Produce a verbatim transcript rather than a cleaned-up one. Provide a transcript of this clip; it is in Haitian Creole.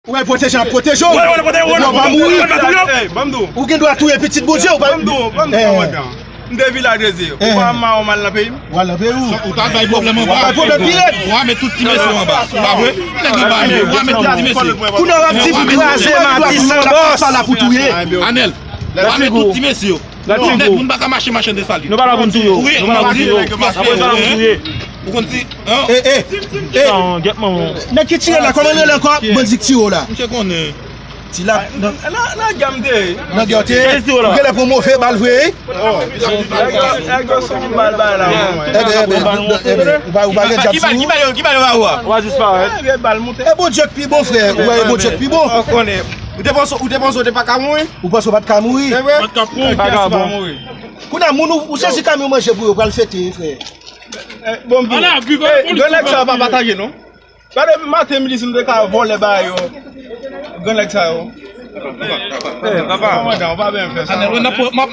Ou wè pwoteje ap pwoteje w. Ou pa mouri. Ou gen dwa touye pitit Bondye, ou pa. M te vilaj Jezi. Ou pa mawon mal nan peyi m. Ou al nan peyi ou. Ou ta bay pwoblèm anba. Bay pwoblèm pi rèd. Ou a met tout ti mesye anba. Pa vre? Nèg anba yo. Ou a met tout ti mesye. Kounye a w ap di pou kraze Matisan bòs. Sa la pou touye. Anèl. Ou a met tout ti mesye yo. Nèg moun pa ka mache machann de sali. Nou pa la pou n touye w. Nou pa la pou n touye w. Apre sa la pou n touye. Ou konn si, hein? Eh, eh, eh. Nèg ki tire la, kòman l rele ankò? Bandi k tire w la. Misye konnen. Ti la, nan, nan gè m te ye. Nan gè w te ye? Ou genlè pran move bal vre, wi. Nèg yo, nèg yo son bal bay la. Eben, eben, eben, ou pa, ou pa gen djab sou ou? Ki bal yo, ki bal yo ba ou a? Ou pa disparèt. Vye bal moute. E Bondye k pi bon, frè. Ou wè, e Bondye k pi bon. Ou konnen. Ou te panse, ou te panse ou te pa ka mouri? Ou panse ou pa t ka mouri? Se vre? Vagabon. Kounye a, moun ou, ou sezi kamyon manje pou yo, pral fete, frè. Eh, bon, bon. Eh, grann nèg sa yo pa pataje, non. Gade maten midi si nou te ka vòlè ba yo. Grann nèg sa yo. Eh, papa. Kòmandan, ou pa byen fè sa. Anèl, wè, n ap, m ap,